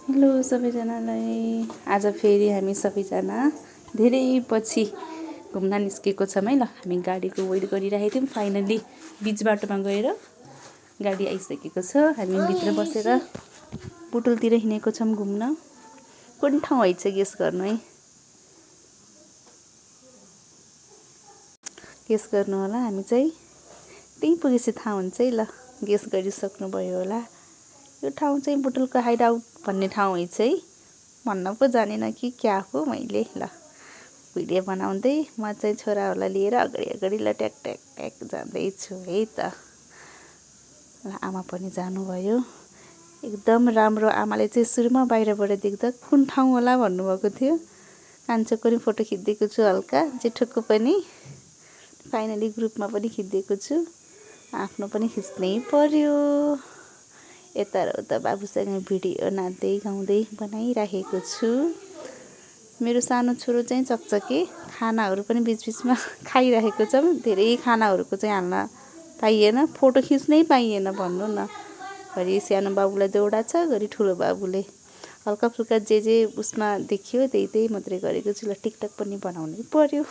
Hello सबैजनालाई। आज फेरि हामी सबैजना धेरै पछि घुम्न निस्केको छौँ है। ल हामी गाडीको वेट गरिरहेको थियौँ। फाइनल्ली बिच बाटोमा गएर गाडी आइसकेको छ। हामी भित्र बसेर बुटुलतिर हिँडेको छौँ घुम्न। कुन ठाउँ है चाहिँ गेस गर्नु है। गेस गर्नु होला। हामी चाहिँ त्यहीँ पुगेपछि थाहा हुन्छ है। ल गेस गरिसक्नुभयो होला। यो ठाउँ चाहिँ बुटुलको हाइड आउट भन्ने ठाउँ है चाहिँ। भन्न पो जानेन कि क्या हो मैले। ल भिडियो बनाउँदै म चाहिँ छोराहरूलाई लिएर अगाडि ल ट्याक ट्याक ट्याक जाँदैछु है त। र आमा पनि जानुभयो। एकदम राम्रो। आमाले चाहिँ सुरुमा बाहिरबाट देख्दा कुन ठाउँ होला भन्नुभएको थियो। कान्छोको पनि फोटो खिचिदिएको छु हल्का। जेठोको पनि फाइनली ग्रुपमा पनि खिचिदिएको छु। आफ्नो पनि खिच्नै पर्यो। यता र उता बाबुसँग भिडियो नाच्दै गाउँदै बनाइराखेको छु। मेरो सानो छोरो चाहिँ चकचके खानाहरू पनि बिचबिचमा खाइरहेको छ। धेरै खानाहरूको चाहिँ हाल्न पाइएन। फोटो खिच्नै पाइएन भन्नु न। घरि सानो बाबुलाई दौडा छ, घरि ठुलो बाबुले हल्का फुल्का जे उसमा देखियो त्यही मात्रै गरेको छु। ल टिकटक पनि बनाउनै पर्यो।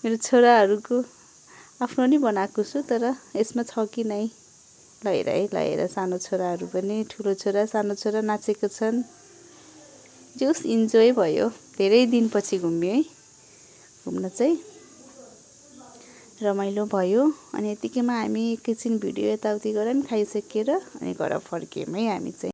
मेरो छोराहरूको आफ्नो नि बनाएको छु, तर यसमा छ कि नै। ल हेर सानो छोराहरू पनि ठुलो छोरा सानो छोरा नाचेको छन्। जस इन्जोय भयो। धेरै दिनपछि घुम्यो है। घुम्न चाहिँ रमाइलो भयो। अनि यतिकैमा हामी एकैछिन भिडियो यताउति गरेर खाइसकेर अनि घर फर्क्यौँ है हामी चाहिँ।